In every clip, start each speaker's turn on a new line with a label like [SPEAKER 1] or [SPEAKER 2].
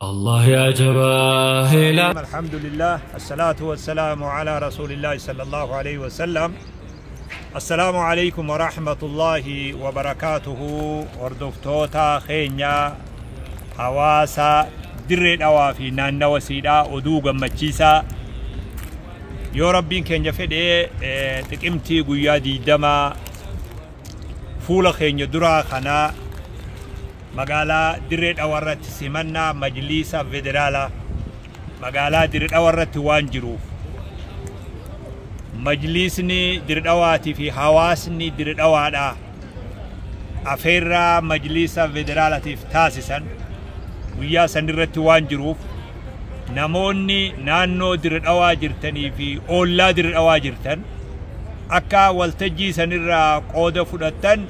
[SPEAKER 1] الله يا جباه.
[SPEAKER 2] الحمد لله، الصلاة والسلام على رسول الله صلى الله عليه وسلم. السلام عليكم ورحمة الله وبركاته. Hordoftoota keenya hawaasa Dirree Dhawaa fi naannawa siidhaa, oduu gammachiisaa yoo Rabbiin keenya fedhee Xiqimtii guyyaa 20 fuula keenya duraa kanaa magaalaa Dirree Dhawaa irratti simannaa majliisa federaalaa magaalaa Dirree Dhawaa irratti waan jiruuf, majliisni Dirree Dhawaatii fi hawaasni Dirree Dhawaadhaa afeerraa majliisa federaalaatiif taasisan guyyaa san irratti waan jiruuf, namoonni naannoo Dirree Dhawaa jirtanii fi oollaa Dirree Dhawaa jirtan akka waltajjii sanirraa qooda fudhattan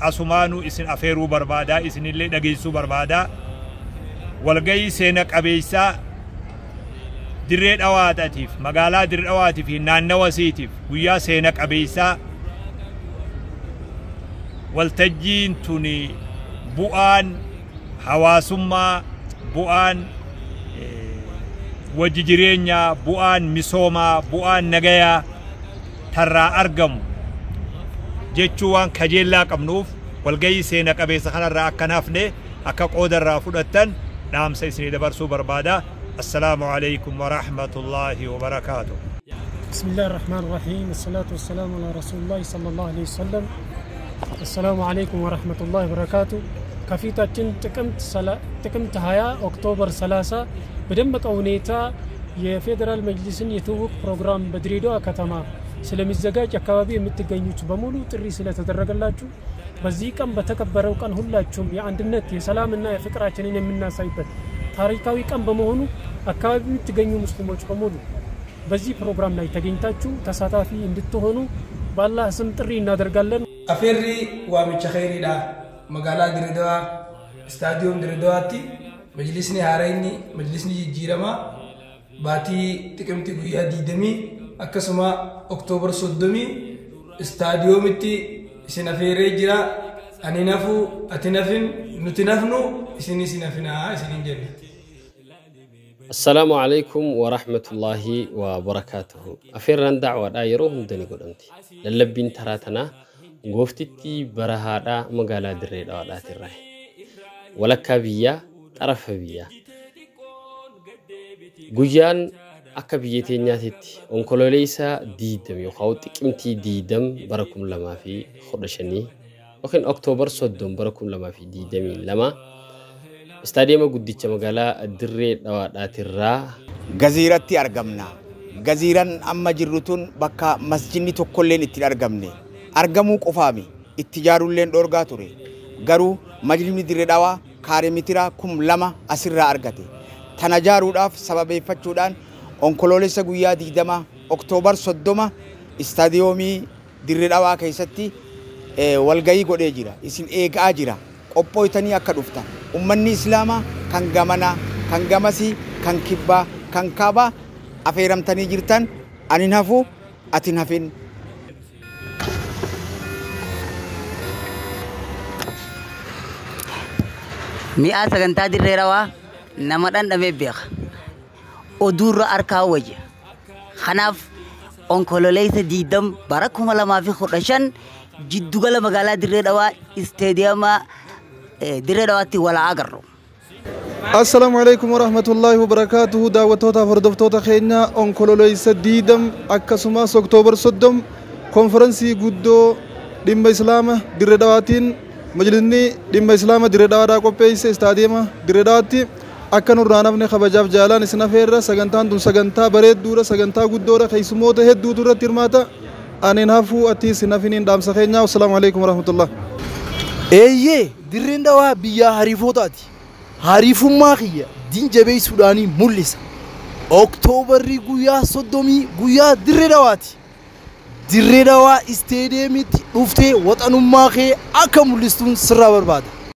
[SPEAKER 2] asumaanuu isin afeeruu barbaadaa, isinillee dhageessuu barbaadaa. Walgayii seena qabeessaa Dirree Dhawaatiif, magaalaa Dirree Dhawaatii fi naannawa isiitiif guyyaa seena qabeessaa, waltajjiin tuni bu'aan hawaasummaa, bu'aan wajji jireenyaa, bu'aan misoomaa, bu'aan nagayaa tarraa argamu jechuu waan kajeellaa qabnuuf, walgayii seena qabeessa kanarraa akka hafne akka qoodarraa fudhattan dhaamsa isinii dabarsuu barbaada. Assalaamu alaykum wa rahmatullaahi wa barakaatuh.
[SPEAKER 3] بسم الله الرحمن الرحيم، الصلاة والسلام على رسول الله صلى الله عليه وسلم. السلام عليكم ورحمة الله وبركاته. ከፊታችን ጥቅምት 20፣ October 30 በደመቀ ሁኔታ የፌዴራል መጅሊስን የትውውቅ ፕሮግራም በድሬዳዋ ከተማ ስለሚዘጋጅ አካባቢ የምትገኙት በሙሉ ጥሪ ስለተደረገላችሁ፣ በዚህ ቀን በተከበረው ቀን ሁላችሁም የአንድነት፣ የሰላምና የፍቅራችንን የምናሳይበት ታሪካዊ ቀን በመሆኑ አካባቢ የምትገኙ ሙስሊሞች በሙሉ በዚህ ፕሮግራም ላይ ተገኝታችሁ ተሳታፊ እንድትሆኑ በአላህ ስም ጥሪ እናደርጋለን።
[SPEAKER 4] Afeerri waamicha kheyriidha. Magaalaa Dirredawaa, istaadiyoom Dirredawaatti majlisni haarayni, majlisni jijjiiramaa baatii Xiqimti guyyaa 20 akkasuma Oktoobar 30 istaadiyoomitti isin afeeree jira. Ani nafu, ati nafin, nuti nafnu, isinis nafinaa isinin jenna.
[SPEAKER 5] السلام عليكم ورحمة الله وبركاته. Afeerraan dacwaadhaa yeroo hunda ni godhamti. Lallabbiin taraa tanaa gooftittii barahaadhaa magaalaa Dirree Dhawaadhaatirraa. Walakkaa biyyaa, xarafa biyyaa. Guyyaan akka biyya teenyaatitti Onkololeessa 20 yookaan Xiqimtii 20 bara 2015 yookiin Oktoobar 30 bara 2022 istaadiyeema guddicha magaalaa Dirree Dhawaadhaatirraa
[SPEAKER 6] Gaziiratti argamna. Gaziiran amma jirru tun bakka masjidni tokkolleen itti hin argamne. Argamuu qofaami itti ijaarulleen dhoorgaa ture. Garuu majlisni Dirree Dhawaa kaaree mitira 2000 asirraa argate. Tana ijaaruudhaaf sababeeffachuudhaan Onkoloolessa guyyaa 20, Oktoobar 30 istaadiyoomii Dirree Dhawaa keessatti walgayii godhee jira. Isin eegaa jira. Qophooytanii akka dhuftan. Ummanni Islaamaa kan gamanaa, kan gamasii, kan kibbaa, kan kaabaa afeeramtanii jirtan. Ani hin hafu, ati hin hafin.
[SPEAKER 7] Mi'aa sagantaa Dirree Dhawaa nama dhandhamee beeka. Oduurra harkaa wayya. Kanaaf Onkololeessa 20 bara 2015 jiddugala magaalaa Dirree Dhawaa, isteediyeema Dirree Dhawaatti wal agarru.
[SPEAKER 8] السلام عليكم ورحمة الله وبركاته. Daawwattoota, hordoftoota keenya, Onkololeessa 20 akkasumas Oktoobar 30 konferansii guddoo dhimma Islaama Dirree Dhawaatiin majlisni dhimma Islaama Dirree Dhawaadhaa qopheesse istaadiyeema Dirree Dhawaatti akka nurraa nafne kabajaaf jaalaan isin afeerra. Sagantaan tun sagantaa bareedduudha, sagantaa guddoodha, keessummoota hedduutu irratti hirmaata. Ani hafuu, ati isin hafiniin dhaamsa keenya. Assalaamu alaikum warahmatullah.
[SPEAKER 4] Eeyyee, Dirreen Dhawaa biyya hariifootaati. Hariifummaa kiyya diin jabeessuudhaanii mul'isa. Oktoobarri guyyaa 30 guyyaa Dirree Dhawaati. Dirree Dhawaa isteediyeemitti dhuftee waxanummaa kee akka mul'istuun sirraa barbaada.